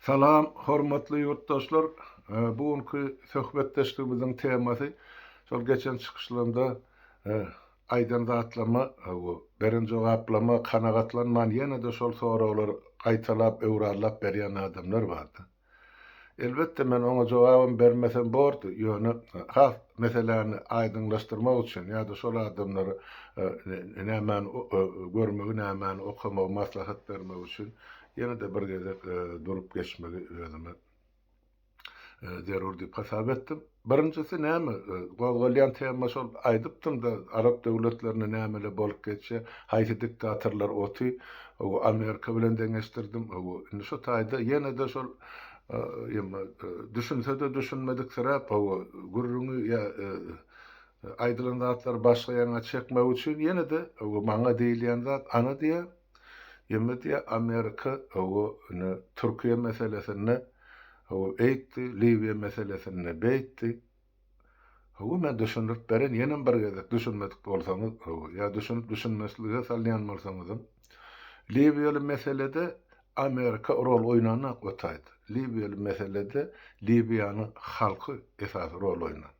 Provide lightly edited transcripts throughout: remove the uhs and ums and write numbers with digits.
Salam hormatly ýurtdaşlar! Bu günki söhbetdeşligimiziň temasy şol geçen çykyşlarymda aýdan zatlaryma we beren jogaplaryma kanagatlanman ýene-de şol soraglary gaýtalap öwrarlap berýän adamlar bardy. Elbetde men oňa jogabam bermesem bordy, ýöne has meseläni aýdyňlaşdyrmak üçin ýa-da şol adamlara nämäni görmegi, nämäni okamagy maslahat bermek üçin ýene-de bir gezek durup geçmegi özüme zerur diýip hasap etdim. Birinjisi näme, gozgalýan tema şol aýdypdym-da, arap döwletlerinde nämeler bolup geçýär, haýsy diktatorlar oty, Amerika bilen deňeşdirdim, indi şu taýda ýene-de şol düşünse-de düşünmediksiräp, gürrüňi ýa aýdylan zatlary başga ýaňa çekmek üçin ýene-de maňa diýilýän zat, ana diýýär, ýeme diýýär, Amerika indi Türkiýe meselesinde Hawa, eýtdi, Liwiýa meselesinde beýtdi. Hawa, men düşündirip bereýin, ýenem bir gezek düşünmedik bolsaňyz, hawa, ýa düşünip düşünmeslige salýan bolsaňyzam. Liwiýaly meselede Amerika rol oýnanak o taýda. Liwiýaly meselede Liwiýanyň halky esasy rol oýnan.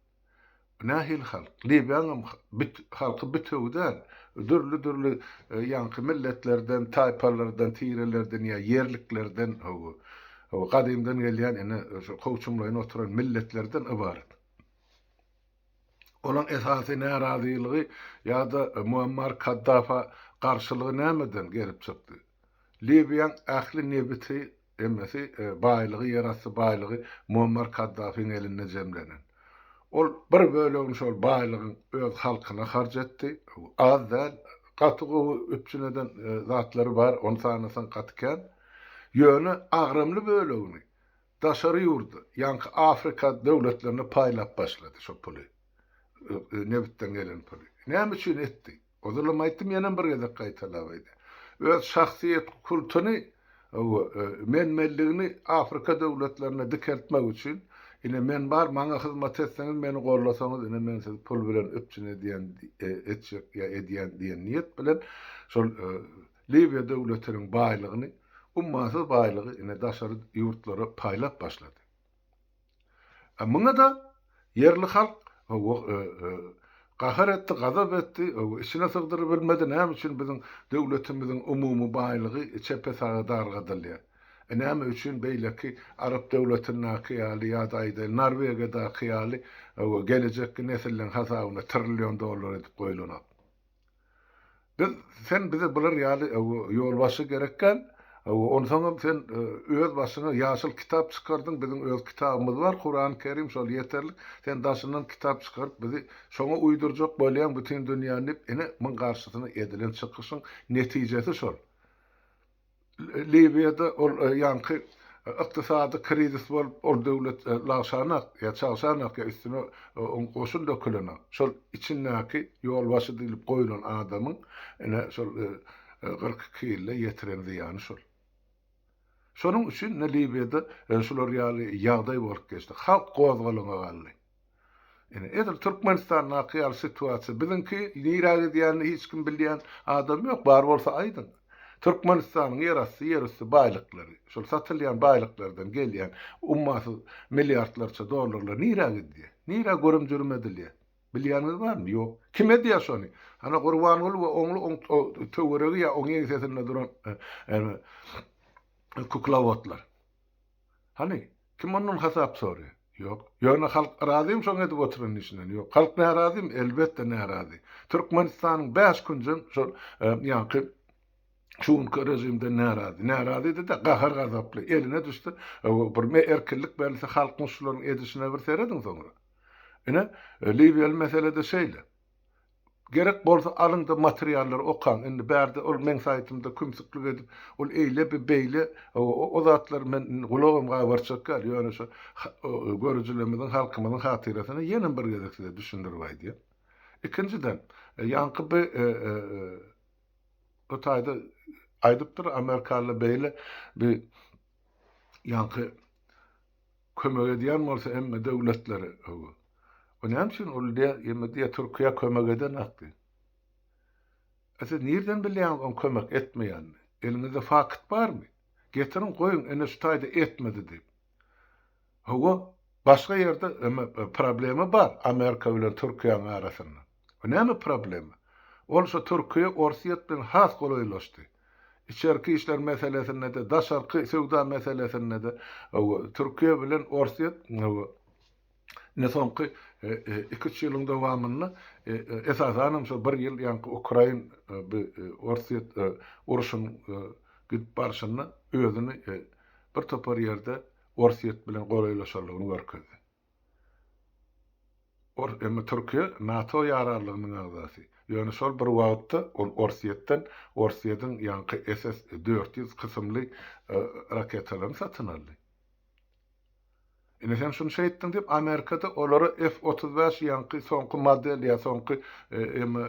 Nähili halk? Liwiýanyňam bit halky bitewi däl. Dürli-dürli ýaňky milletlerden, taýpalardan, tirelerden ýa ýerliklerden, hawa, hawa, gadymdan gelýän ine şu kowçumlaýyn oturan milletlerden ybarat. Olaň esasy närazylygy ýa-da Muammar Kaddafa garşylygy nämeden gelip çykdy? Liwiýaň ähli nebiti Hemmesi baýlygy, ýerasty baýlygy Muammar Kaddafyň elinde jemlenen. Ol bir bölegini şol baýlygyň öz halkyna harç etdi. Az däl, gaty gowy üpjün eden zatlary bar, ony sanasaň gaty kän. Ýöne agramly bölegini daşary ýurda, ýaňky Afrika döwletlerine paýlap başlady şo puly, nebitden gelen puly. Näme üçin etdi? Ozalam aýtdym, ýenem bir gezek gaýtalap aýdýan. Öz şahsyýet kultuny, men-menligini Afrika döwletlerinde dikeltmek üçin, ine men bar, maňa hyzmat etseňiz, meni gollasaňyz, ine men sizi pul bilen üpjün edýän, etjek ýa edýän diýen niýet bilen şol Liwiýa döwletiniň baýlygyny, ummasyz baýlygy ine daşary ýurtlara paýlap başlady. Muňa-da ýerli halk gahar etdi, gazap etdi, içine sygdyrybilmedi, näme üçin biziň döwletimiziň umumy baýlygy çepe-saga dargadylýar? E näme üçin beýleki arap döwletindäki ýaly ýa-da aýdaýly Norwegiýadaky ýaly gelejekki nesilleň hasabyna trillion dollar edip goýlanok? Biz sen bize bular ýaly ýolbaşçy gerekgäl, onsoňam sen öz başyňa ýaşyl kitap çykardyň, biziň öz kitabymyz bar, Kurany Kerim şol ýeterlik, sen daşyndan kitap çykaryp bizi şoňa uýdurjak bolýaň bütin dünýäni diýip, ine muň garşysyna edilen çykyşyň netijesi şol. Liwiýada ol ýaňky ykdysady krizis bolup, ol döwlet lagşanak ýa çagşanak ýa üstüne oň goşun dökülenak. Şol içindäki ýolbaşçy diýlip goýlan adamyň ine şol 42 ýylda ýetiren zyýany şol. Şonuň üçin ine Liwiýada şular ýaly ýagdaý bolup geçdi. Halk gozgalaňa galdy. Ine, edil Türkmenistandaky ýaly situasiýa. Biziňki nirä gidýänini hiç kim bilýän adam ýok, bar bolsa aýdyň. Türkmenistanyň ýerasty, ýerüsti baýlyklary, şol satylýan baýlyklardan gelýän ummasyz milliardlarça dollarlar nirä gidýär? Nirä gürüm-jürüm edilýär? Bilýäniňiz barmy? Ýok. Kim edýär şony? Hana Gurbanguly we oňly oň töweregi ýa oň ýeňsesinde duran kuklowodlar. Hany, kim ondan hasap soraýar? Ýok. Ýöne halk razymy şoň edip oturan işinden? Ýok. Halk närazymy? Elbetde närazy. Türkmenistanyň bäş künjem şol ýaňky şu günki režimden närazy. Närazydy-da, gahar-gazaply. Eline düşse, bir erkinlik berilse halkyň şularyň edişine bir serediň soňra. Ine, liwiýaly mesele-de şeýle. Gerek bolsa alyňda materiallary okaň. Indi bärde ol meň saýtymda kümsüklik edip, ol eýle bi beýle o zatlary men indi gulagam gabartjak däl. Ýöne şu görüjilerimiziň, halkymyzyň hatyrasyna ýenem bir gezek size düşündirip aýdýan. Ikinjiden, ýaňky bi bu taýda aýdypdyr amerikalylar beýle bi ýaňky Kömek edýän bolsa hemme döwletlere hawa. O näme üçin ol diýä ýeme diýä Türkiýä kömek edenak diý. A siz nirden bilýäňiz oň kömek etmeýänini? Eliňizde fakt barmy? Getiriň goýuň ine şu taýda etmedi diýip. Hawa, başga ýerde problema bar Amerika bilen Türkiýäniň arasynda. O näme problema? Ol şo Türkiýe Orsýet bilen has golaýlaşdy. Içerki işler meselesinde-de, daşarky söwda meselesinde-de hawa, Türkiýe bilen Orsýet hawa, indi soňky iki-üç ýylyň dowamynda esasanam şo bir ýyl ýaňky Ukrain Orsýet urşunyň gidip barşynda özüni bir topar ýerde Orsýet bilen golaýlaşanlygyny görkezdi. Or, emma Türkiýe NATO ýaranlygynyň agzasy. Ýöne şol bir wagtda ol Orsýetden Orsýetiň ýaňky SS 400 kysymly raketalaryny satyn aldy. Ine sen şuny şeýtdiň diýip Amerikada olara F 35 ýaňky soňky model ýa soňky emma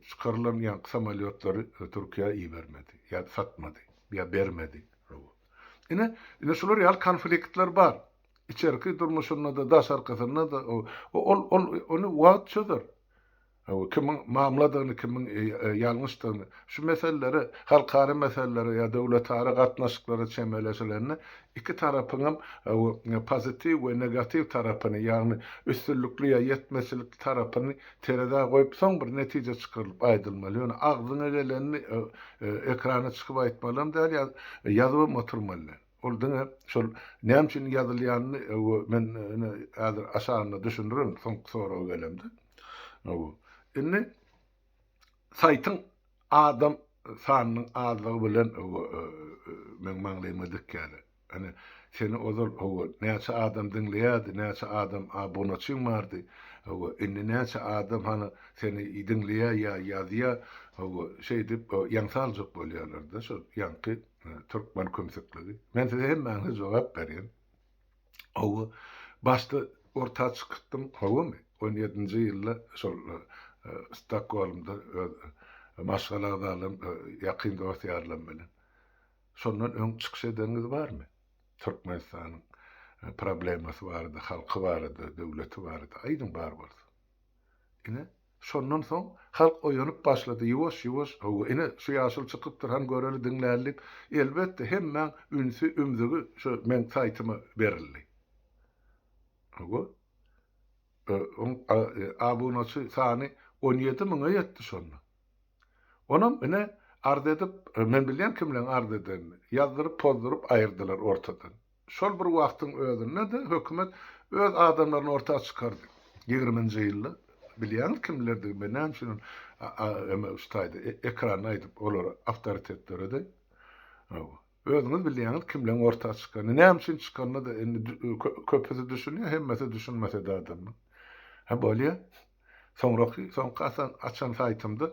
çykarylan ýaňky samolýotlary Türkiýä ibermedi ýa satmady ýa bermedi. Ine, ine şular ýaly konfliktler bar. Içerki durmuşynda-da, daşarkysynda-da ol ol ony wagt çözer. Kimiň mamladygyny, kimiň ýalňyşdygyny, şu meselelere, halkara meselelere ýa döwletara gatnaşyklara çemeleşilende iki tarapyňam pozitiw we negatiw tarapyny, ýagny üstünlikli ýa ýetmezçilikli tarapyny terezä goýup, soň bir netije çykarylyp aýdylmaly. Ýöne agzyňa gelenini ekrana çykyp aýtmalam däl, ýa ýazybam oturmaly däl. Ol diňe şol näme üçin ýazylýanyny men ine häzir aşagynda düşündirin soňky soraga gelemde. Indi saýtyň adam sanynyň azlygy bilen meň maňlaýyma dikýärler. Ine seni ozal hawa näçe adam diňleýärdi, näçe adam abunaçyň bardy. Hawa indi näçe adam hany seni diňleýär ýa ýazýar. Hawa şeýdip ýaňsa aljak bolýarlar-da şol ýaňky Türkmen kümsükligi. Men size hemmäňize jogap berýän. Hawa, başda orta çykypdym, hawamy? On ýedinji ýylda şol Stokgolmda öz maşgala agzalarym, ýakyn dost-ýarlarym bilen. Şondan öň çykyş edeniňiz barmy? Türkmenistanyň problemasy barada, halky barada, döwleti barada aýdyň bar bolsa. Ine, şondan soň halk oýanyp başlady, ýuwaş-ýuwaş, hawa, ine, şu ýaşuly çykypdyr, hany göreli, diňläli diýip, elbetde, hemmäň ünsi, ümzügi şu meň saýtyma berildi. Hawa, oň abunaçy sany 17 müňe ýetdi şonda. Onam, ine, arz edip, men bilýän kimleň arz edenini, ýazdyryp, pozduryp aýyrdylar ortadan. Şol bir wagtyň özünde-de hökümet öz adamlaryny orta çykardy. Ýigriminji ýylda bilýäňiz kimlerdigini men näme üçin ony şu taýda ekranda aýdyp olara awtoritet döredeýin. Hawa. Özüňiz bilýäňiz kimleň orta çykanyny. Näme üçin çykanyna-da indi köpüsi düşünýär, hemmesi düşünmese-de adamlaň. Hä bolýa. Soňraky soňky açan saýtymda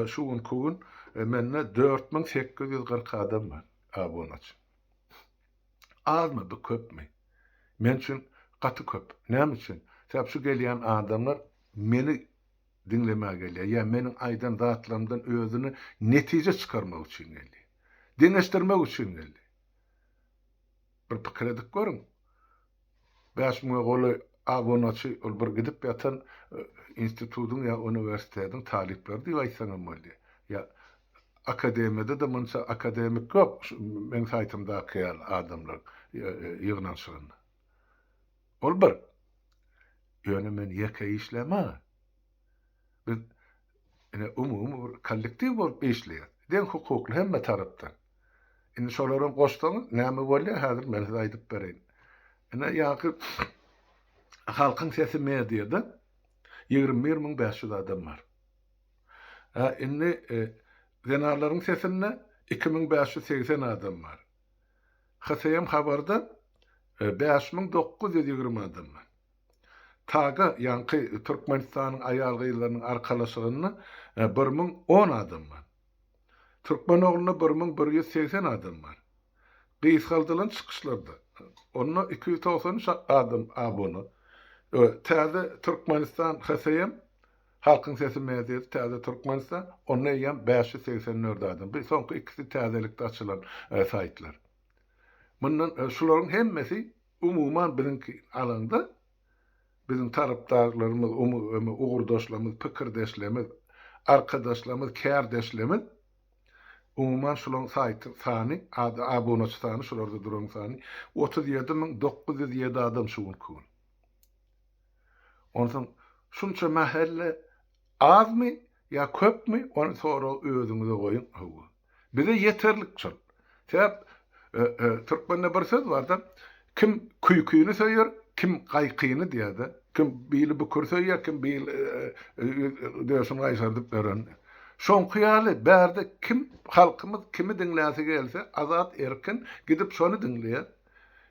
şu günki gün mende 4840 adam bar abunaçy. Azmy bu köpmi? Men üçin gaty köp. Näme üçin? Sebäp şu gelýän adamlar meni diňlemäge gelýär ýa meniň aýdan zatlarymdan özüne netije çykarmak üçin gelýär. Deňeşdirmek üçin gelýär. Bir pikir edip görüň. 5000-e golaý abunaçy ol bir gidip ýatan institutyň ýa uniwersitetiň talyplary diýip aýtsaňam bolýar. Ýa akademiýada-da munça akademik ýok şu meň saýtymdaky ýaly adamlar ýygnanyşygynda. Ol bir. Ýöne men ýeke işlämok. Biz ine umumy bir kollektiw bolup işleýäs. Deň hukukly hemme tarapdan. Indi şolaram goşsaňyz näme bolýar häzir men size aýdyp bereýin. Ine ýaňky Halkyň sesi mediada 21500 adam bar. Hä indi zenanlaryň sesinde 2580 adam bar. HSM habarda 5920 adam bar. TAGA, ýaňky Türkmenistanyň aýal-gyzlarynyň arkalaşygynda 1010 adam bar. Türkmen oglunda 1180 adam bar. Gysgaldylan çykyşlarda, onda 293 adam abuna. Täze Türkmenistan HSM, Halkyň sesi mediasy Täze Türkmenistan, onda eýýäm 584 adam. Bu soňky ikisi täzelikde açylan saýtlar. Mundan şularyň hemmesi Umuman biziňki alanda biziň tarapdarlarymyz, ugurdaşlarymyz, pikirdeşlerimiz, arkadaşlarymyz, kärdeşlerimiz. Umuman şulaň saýty sany, abunaçy sany, şularda duran sany 37907 adam şu günki gün. Onsoň şunça mähelle azmy ýa köpmi ony soragy özüňize goýuň hawa. Bize ýeterlik şol. Sebäp türkmende bir söz barda kim küýküni söýer, kim gaýkyny diýýärde. Kim bili bükür söýýär, kim bili döşüni gaýşardyp ýören. Şoňky ýaly bärde kim halkymyz kimi diňläsi gelse azat erkin gidip şony diňleýär.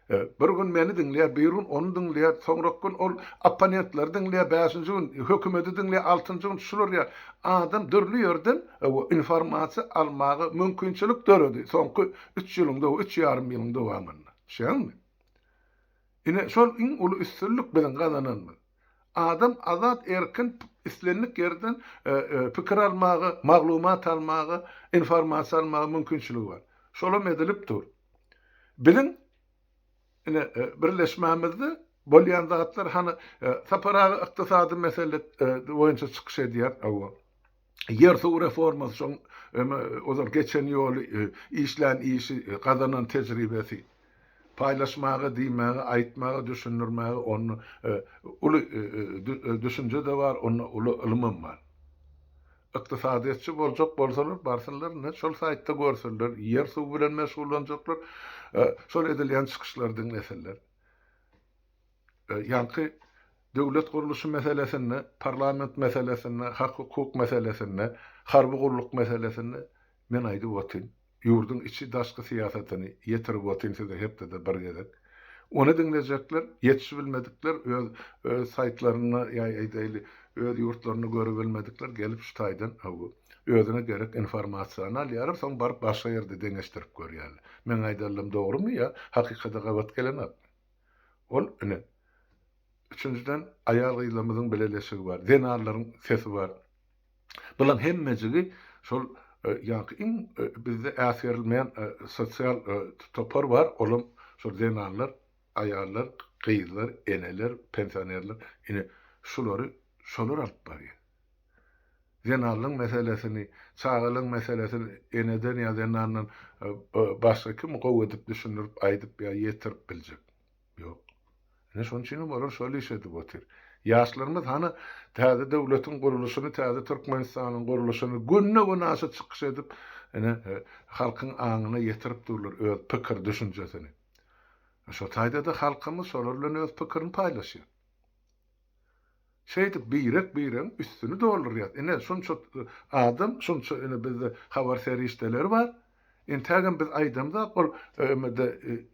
Bir gün meni diňleýär, bir gün ony diňleýär, soňraky gün ol opponentleri diňleýär, bäşinji gün hökümeti diňleýär, altynjy gün şular ýaly. Adam dürli ýerden informasiýa almaga mümkinçilik döredi soňky üç ýylyň, üç ýarym ýylyň dowamynda. Düşýäňmi? Ine, şol iň uly üstünlik biziň gazananymyz. Adam azat, erkin islendik ýerden pikir almaga, maglumat almaga, informasiýa almaga mümkinçiligi bar. Şolam edilip dur. Biziň ine birleşmämizde bolýan zatlar hany Sapar aga ykdysady mesele boýunça çykyş edýär. Hawa. Ýer-suw reformasy şoň ozal geçen ýoly, işlän işi, gazanan tejribesi. Paýlaşmaga, diýmäge, aýtmaga, düşündirmäge onda uly düşünje-de bar, onda uly ylymam bar. Ykdysadyýetçi boljak bolsalar, barsynlar, ine, şol saýtda görsünler, ýer-suw bilen meşgullanjaklar, şol edilýän çykyşlary diňlesinler. Ýaňky döwlet gurluşy meselesinde, parlament meselesinde, hak-hukuk meselesinde, harby gulluk meselesinde men aýdyp otyryn. Ýurduň içi-daşky syýasatyny ýetirip otyryn size hepdede bir gezek. Ony diňlejekler, ýetişibilmedikler, öz öz saýtlarynda ýa aýdaýly, öz ýurtlarynda görübilmedikler gelip şu taýdan hawa, özüne gerek informasiýany alýarlar, soň baryp başga ýerde deňeşdirip görýärler. Meň aýdanlarym dogrumy ýa hakykata gabat gelenokmy? Ol ine, üçünjiden aýal-gyzlarymyzyň bileleşigi bar, zenanlaryň sesi bar. Bulaň hemmejigi şol ýaňky iň bizde äsgerilmeýän sosial topar bar, olam şol zenanlar, aýallar, gyzlar, eneler, pensionerler, ine, şulary şolar alyp barýar. Zenanlaryň meselesini, çagalaryň meselesini eneden ýa zenandan başga kim gowy edip düşündirip, aýdyp ýa ýetirip biljek? Ýok. Ine şonuň üçinem olar şol işi edip otyr. Ýaşlarymyz hany täze döwletiň gurluşyny, täze Türkmenistanyň gurluşyny günde-günaşa çykyş edip, ine halkyň aňyna ýetirip durlar öz pikir-düşünjesini. Şo taýda-da halkymyz şolar bilen öz pikirini paýlaşýar. Şeýdip birek-biregiň üstüni doldurýas. Ine, şunça adam, şunça ine bizde habar serişdeleri bar. Entägem biz aýdamzok, ol ÖM-de,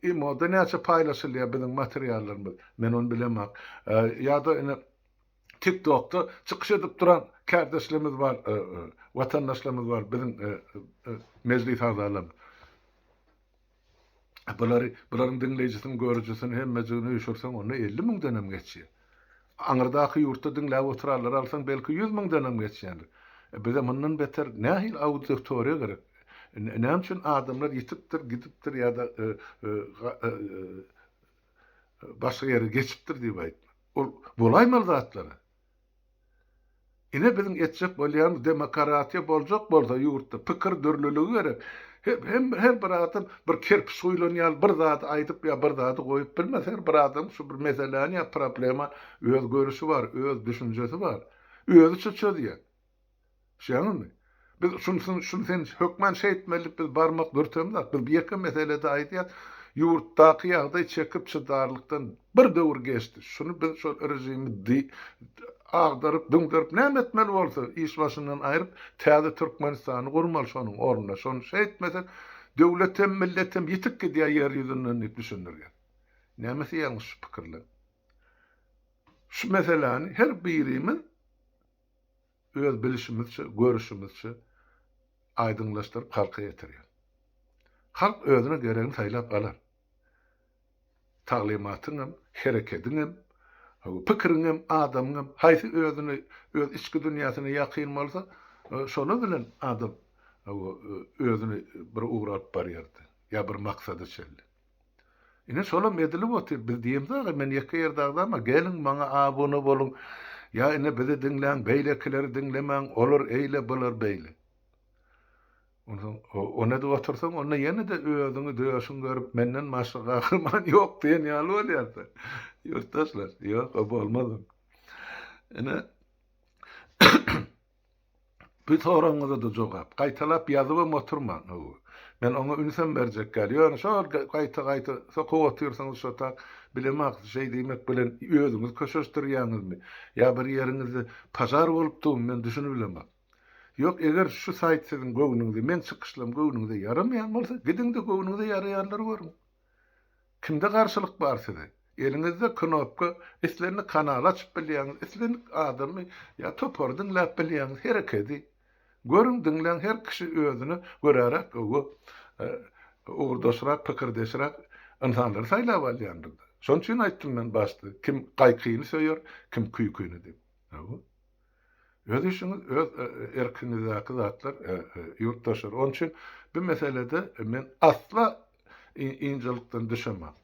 IMO-da näçe paýlaşylýar biziň materiallarymyz, men ony bilemok. Ýa-da ine TikTok-da çykyş edip duran kärdeşlerimiz bar, watandaşlarymyz bar, biziň mejlis agzalarymyz. Bulary, bularyň diňleýjisini, görüjisini hemmejigini üýşürseň, onda 50 müňdenem geçýär. Aňyrdaky ýurtda diňläp oturanlary alsaň, belki 100 müňdenem geçýändir. E, bize mundan beter nähili auditoriýa gerek? Näme üçin adamlar ýitipdir, gidipdir ýa-da e, e, e, başga ýere geçipdir diýip aýtma. Ol bolaýmaly zatlar. Ine biziň etjek bolýanymyz demokaratiýa boljak bolsa ýurtda pikir dürlüligi gerek. Hem her bir adam bir kerpiç guýlan ýaly bir zady aýdyp ýa bir zady goýup bilmez. Her bir adam şu bir meseläni ýa problema öz görüşi bar, öz düşünjesi bar. Özüçe çözýär. Düşýäňizmi? Biz şuny şuny sen hökman şeýtmeli diýip biz barmak dürtemzok. Biz ýeke meselede aýdýas, ýurtdaky ýagdaý çekip çydarlykdan bir döwür geçdi. Şuny biz şol režimi agdaryp, düňderip näme etmeli bolsa iş başyndan aýryp täze Türkmenistany gurmaly şonuň ornuna. Şony şeýtmesek döwletem, milletem ýitip gidýär ýer ýüzünden diýip düşündirýär. Nämesi ýalňyş şu pikirleň? Şu meseläni her birimiz öz bilişimizçe, görüşimizçe aýdyňlaşdyryp halka ýetirýär. Halk özüne geregini saýlap alar. Taglymatyňam, herekediňem, pikiriňem, adamyňam haýsy özüne, öz içki dünýäsine ýakyn bolsa, şolar bilen adam özüni bir ugra alyp barýardy ýa bir maksada çenli. Ine şolam edilip otyr. Biz diýemzok, men ýeke ýerde agzama, geliň maňa abuna boluň, ýa ine bizi diňläň, beýlekileri diňlemäň, olar eýle, bular beýle. Onsoň ony edip otursaň, onda ýene-de özüňi döşüň görüp, menden başga gahryman ýok diýen ýaly bolýar-da. Ýurtdaşlar, ýok, o bolmaz. Ine, bu soragyňyza-da jogap. Gaýtalap ýazybam oturmaň. Men oňa ünsem berjek däl. Ýöne şol gaýta-gaýta sokup otyrsyňyz şo tak, bilemok, şeý diýmek bilen özüňizi köşeşdirýäňizmi ýa bir ýeriňizde pažar bolupdygymy men düşünibilemok. Ýok, eger şu saýt siziň göwnüňize, meň çykyşlarym göwnüňize ýaramaýan bolsa, gidiň-de göwnüňize ýaraýanlary görüň. Kimde garşylyk bar size? Eliňizde knopka, islendik kanaly açyp bilýäňiz, islendik adamy ýa topary diňläp bilýäňiz, herekedi. Görüň, diňläň, her kişi özüne göräräk we ugurdaşrak, pikirdeşräk ynsanlary saýlap alýandyr-da. Şonuň üçin aýtdym men başda, kim gaýkyny söýer, kim küýküni diýip. Hawa. Öz işiňiz, öz erkiňizdäki zatlar, ýurtdaşlar. Onuň üçin bu meselede men asla ynjalykdan düşemok.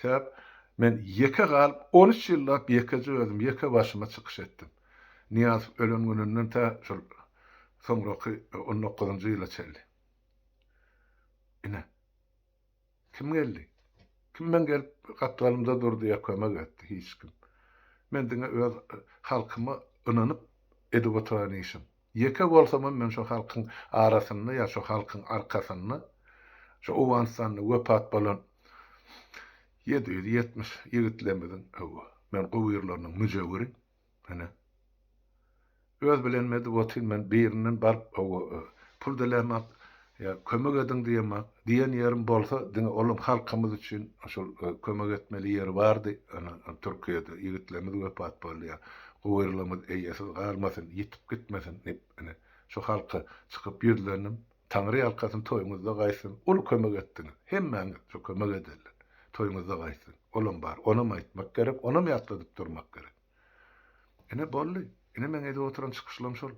Sebäp men ýeke galyp, on üç ýyllap ýekeje özüm, ýeke başyma çykyş etdim. Nyýazow ölen gününden tä şol soňraky on dokuzynjy ýyla çenli. Ine. Kim geldi? Kim meň gelip gapdalymda durdy ýa kömek etdi? Hiç kim. Men diňe öz halkyma ynanyp edip oturan işim. Ýeke bolsamam men şo halkyň arasynda ýa şo halkyň arkasynda şo Owganystanda wepat bolan 770 ýigitlerimiziň hawa, men gowyrlarynyň müjewiri. Ine. Öz bilenimi edip otyryn men birinden baryp hawa pul dilämak ýa kömek ediň diýemak diýen ýerim bolsa diňe olam halkymyz üçin şol kömek etmeli ýeri bardy ana Türkiýede ýigitlerimiz wepat boldy ýa gowyrlarymyz eýesiz galmasyn ýitip gitmesin diýip ine şu halka çykyp ýüzlendim Taňry ýalkasyn toýuňyzda gaýtsyn uly kömek etdiňiz hemmäňiz şu kömek edenler toýuňyzda gaýtsyn olam bar onam aýtmak gerek onam ýatladyp durmak gerek ine boldy ine meň edip oturan çykyşlarym şol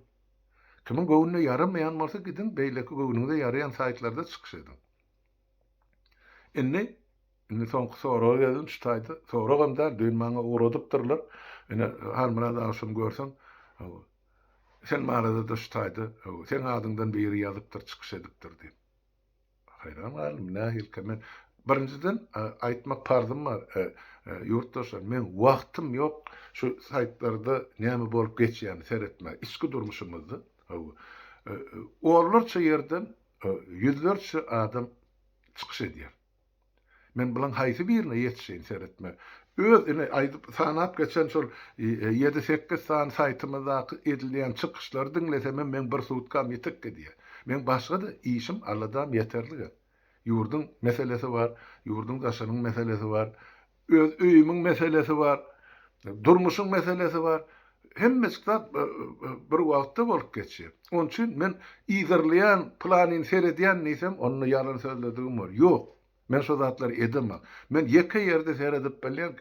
kimiň göwnüne ýaramaýan bolsa gidiň beýleki göwnüňize ýaraýan saýtlarda çykyş ediň indi indi soňky soraga geldim şu taýda soragam däl düýn maňa ugradypdyrlar ine Halmyrat aga şuny görseň Sen barada-da şu taýda seň adyňdan biri ýazypdyr, çykyş edipdir diýip. Haýran galdym, nähilikä men birinjiden aýtmak parzym bar, ýurtdaşlar, meň wagtym ýok şu saýtlarda näme bolup geçýänini seretmäge, içki durmuşymyzda. Onlarça ýerden ýüzlerçe adam çykyş edýär. Men bulaň haýsy birine ýetişeýin seretme. Öz ine aýdyp sanap geçen şol ýedi-sekiz sany saýtymyzdaky edilýän çykyşlary diňlesemem meň bir sutkam ýetik gidýär. Meň başga-da işim aladam ýeterlige. Ýurduň meselesi bar, ýurduň daşynyň meselesi bar, öz öýümiň meselesi bar, durmuşyň meselesi bar. Hemmejik zat bir wagtda bolup geçýär. Onuň üçin men yzarlaýan, pylanyny seredýän diýsem, onda ýalan sözledigim bor. Ýok. Men şo zatlary edemok. Men ýeke ýerde seredip bilýän,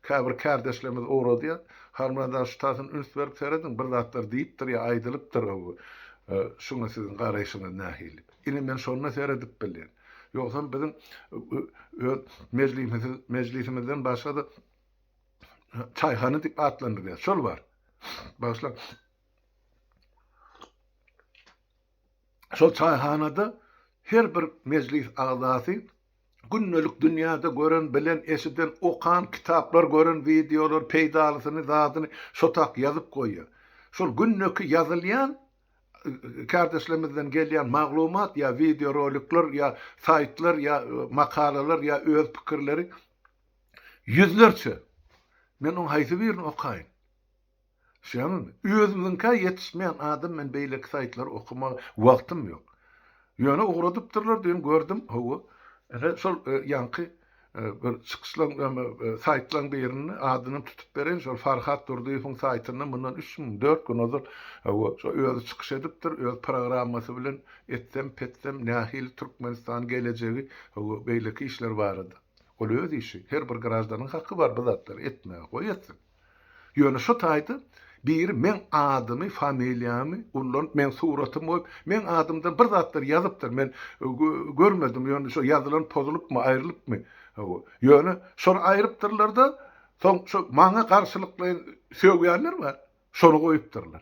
käbir kärdeşlerimiz ugradýar. Halmyrat aga şu taýsyny üns berip serediň, bir zatlar diýipdir ýa aýdylypdyr, şuňa siziň garaýşyňyz nähili? Ine men şonda seredip bilýän. Ýogsam biziň öz mejlisimizden başga-da çaýhana diýip atlandyrýar. Şol bar. Bagyşlaň. Şol çaýhanada her bir mejlis agzasy gündelik dünýäde gören, bilen, eşiden, okan, kitaplar gören wideolar, peýdalysyny, zadyny şo tak ýazyp goýýar. Şol gündeki ýazylýan kärdeşlerimizden gelýän maglumat ýa wideorolikler ýa saýtlar ýa makalalar ýa öz pikirleri Ýüzlerçe. Men oň haýsy birini okaýyn? Düşýäňizmi? Özümiziňkä ýetişmeýän adam men beýleki saýtlary okamaga wagtym ýok. Ýöne ugradypdyrlar düýn gördüm, hawa. Ine şol ýaňky bir çykyşlaň saýtlaň birinde adynam tutup bereýin şol Farhat Durdyýewiň saýtynda mundan üç gün, dört gün ozal hawa şo özi çykyş edipdir, öz programmasy bilen etsem petsem nähili Türkmenistan gelejegi hawa beýleki işler barada. Ol öz işi. Her bir graždanyň haky bar bu zatlary etmäge. Goý etsin. Ýöne şu taýda biri meň adymy, familiýamy ullanyp, meň suratymy goýup, meň adymdan bir zatlar ýazypdyr. Men görmedim, ýöne şo ýazylan pozulypmy, aýrylypmy? Hawa. Ýöne şony aýrypdyrlar-da, soň şo maňa garşylyklaýyn sögýänler bar. Şony goýupdyrlar.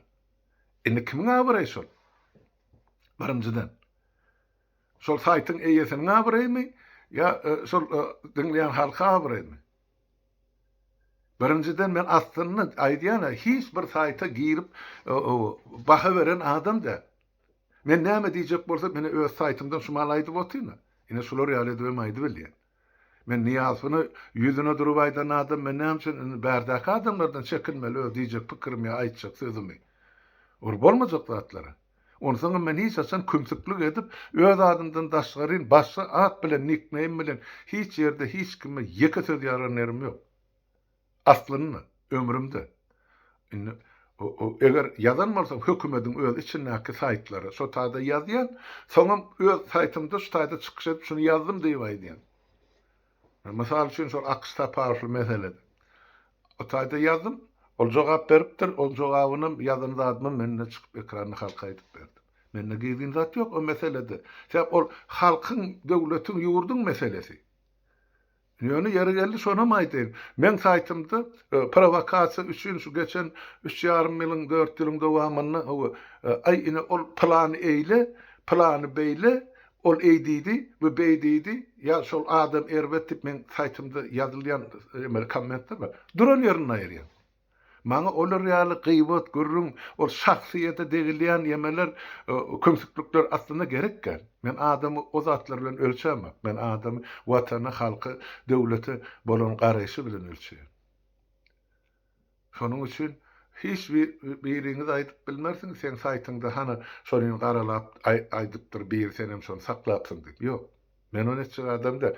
Indi kimiň abraýy şol? Birinjiden. Şol saýtyň eýesiniň abraýymy ýa şol diňleýän halka abraýymy? Birinjiden men aslynda aýdýan-a hiç bir saýta girip baha beren adam däl. Men näme diýjek bolsam ine öz saýtymdan şu mahaly aýdyp otyryn-a. Ine şular ýaly edibem aýdybilýän. Men Nyýazowyny ýüzüne durup aýdan adam men näme üçin indi bärdäki adamlardan çekinmeli öz diýjek pikirimi ýa aýtjak sözümi. Ol bolmajak zatlar-a. Onsoňam men hiç haçan kümsüklik edip, öz adymdan daşgaryn başga at bilen, nikneým bilen hiç ýerde hiç kime ýeke söz ýaran ýerim ýok. Aslynda, ömrümde. Indi, eger ýazan bolsam hökümediň öz içindäki saýtlara, şo taýda ýazýan, soňam öz saýtymda şu taýda çykyş edip şuny ýazdym diýip aýdýan. Mysal üçin şol Akyş Saparowly meselede. O taýda ýazdym, ol jogap beripdir, oň jogabynam, ýazan zadymam men-de çykyp ekranda halka aýdyp berdim. Mende gizlin zat ýok o meselede. Sebäp ol halkyň, döwletiň, ýurduň meselesi. Ýöne ýeri geldi şonam aýdaýyn. Meň saýtymda prowokasiýa üçin şu geçen üç ýarym ýylyň, dört ýylyň dowamynda aý ine ol pylany eýle, pylany beýle, Ol eý diýdi we beý diýdi, ýa şol adam erbet diýip meň saýtymda ýazylýan emeli kommentler bar. Duran ýerinde aýyrýan. Maňa olar ýaly gybat, gürrüň, ol şahsyýete degilýän ýemeler, kümsüklikler aslynda gerek däl. Men adamy o zatlar bilen ölçämok. Men adamy Watana, halka, döwlete bolan garaýşy bilen ölçeýän. Şonuň üçin hiç bir biriňiz aýdyp bilmersiňiz seň saýtyňda hany şonyny garalap aýdypdyr biri senem şony saklapsyň diýip. Ýok. Men ony etjek adam däl.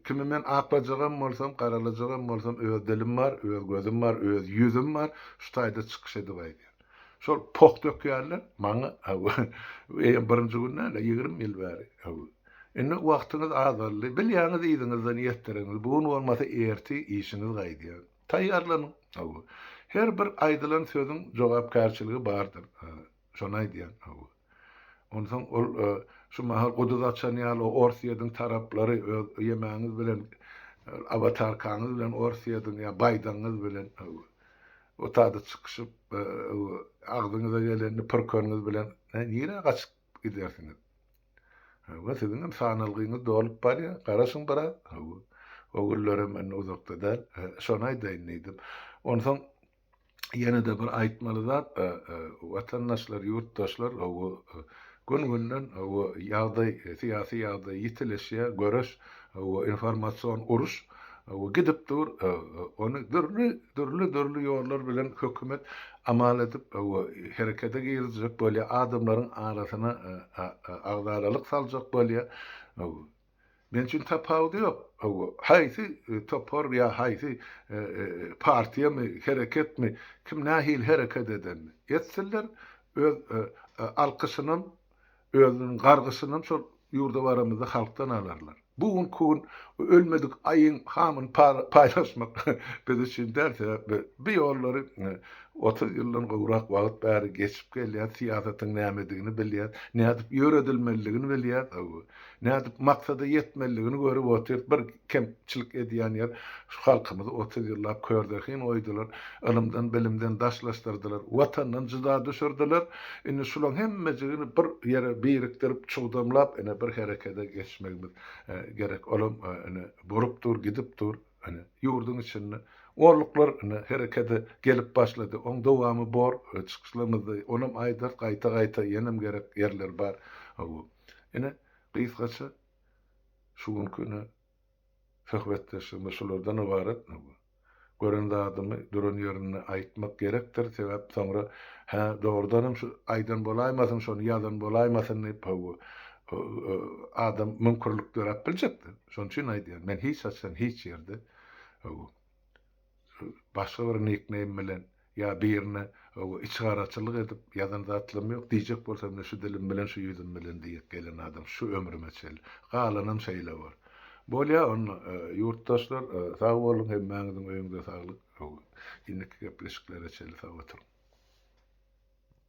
Kimi men aklajagam bolsam, garalajagam bolsam öz dilim bar, öz gözüm bar, öz ýüzüm bar, şu taýda çykyş edip aýdýan. Şol poh dökýärler maňa eýýäm birinji gün däl-de 20 ýyl bäri. Indi wagtyňyz azaldy. Bilýäňiz yzyňyzdan ýetdireňiz. Bu gün bolmasa ertir işiňiz gaýdýar. Taýýarlanyň. Hawa. Her bir aýdylan sözüň jogapkärçiligi bardyr. Şony aýdýan. Hawa. Onsoň ol şu mahal guduz açan ýaly o Orsýetiň taraplary öz ýemäňiz bilen awatarkaňyz bilen Orsýetiň ýa baýdagyňyz bilen hawa. O tada çykyşyp agzyňyza gelenini pürkeniňiz bilen nirä gaçyp gidersiňiz. Hawa, siziňem sanalgyňyz dolup barýar. Garaşyň biraz. Hawa. O günlerem indi uzakda däl. Şony aýdaýyn diýdim. Onsoň ýene-de bir aýtmaly zat, watandaşlar, ýurtdaşlar, hawa, gün-günden, hawa, ýagdaý, syýasy ýagdaý ýitileşýär, göreş, hawa, informasion uruş, hawa, gidip dur. Ony dürli, dürli-dürli ýollar bilen hökümet amal edip, herekete girizjek bolýar, adamlaryň arasyna agzalalyk saljak bolýar. Men üçin tapawudy ýok. Haýsy topar ýa haýsy partiýamy, hereketmi, kim nähili hereket edenini etsinler, öz alkyşynam Özüniň gargyşynam şol ýurda baramyzda halkdan alarlar. Bu günki gün ölmedik aýyň hamyny paýlaşmak biz üçin däl, sebäp bu ýollary 30 ýyldan gowrak wagt bäri geçip gelýäs, syýasatyň nämedigini bilýäs, nädip ýöredilmelidigini bilýäs. Nädip maksada ýetmelidigini görüp otyrys. Bir kemçilik edýän ýer şu halkymyzy 30 ýyllap körzehin goýdular, ylymdan bilimden daşlaşdyrdylar, watandan jyda düşürdiler. Indi şulaň hemmejigini bir ýere birikdirip, çugdamlap ine bir herekede geçmegimiz gerek. Olam ine bolup dur, gidip dur. Ine ýurduň içinde onluklar ine herekede gelip başlady. Oň dowamy bor, çykyşlarymyzda onam aýdarys gaýta-gaýta ýenem gerek ýerler bar. Hawa. Ine, gysgaça şu günki ine söhbetdeşligimiz şulardan ybarat. Gören zadymy duran ýerinde aýtmak gerekdir, sebäp soňra, hä, dogrudanam şu aýdan bolaýmasyn, şony ýazan bolaýmasyn diýip, hawa, adam müňkürlik döräp biljekdir. Şonuň üçin aýdýan, men hiç haçan hiç ýerde, hawa, Başga bir nikneým bilen ýa birine içgaraçylyk edip ýazan zatlarym ýok. Diýjek bolsam ine şu dilim bilen şu ýüzüm bilen diýip gelen adam şu ömrüme çenli. Galanam şeýle bor. Bolýa onda ýurtdaşlar sag boluň hemmäňiziň öýüňize saglyk. Indiki gepleşiklere çenli sag oturyň.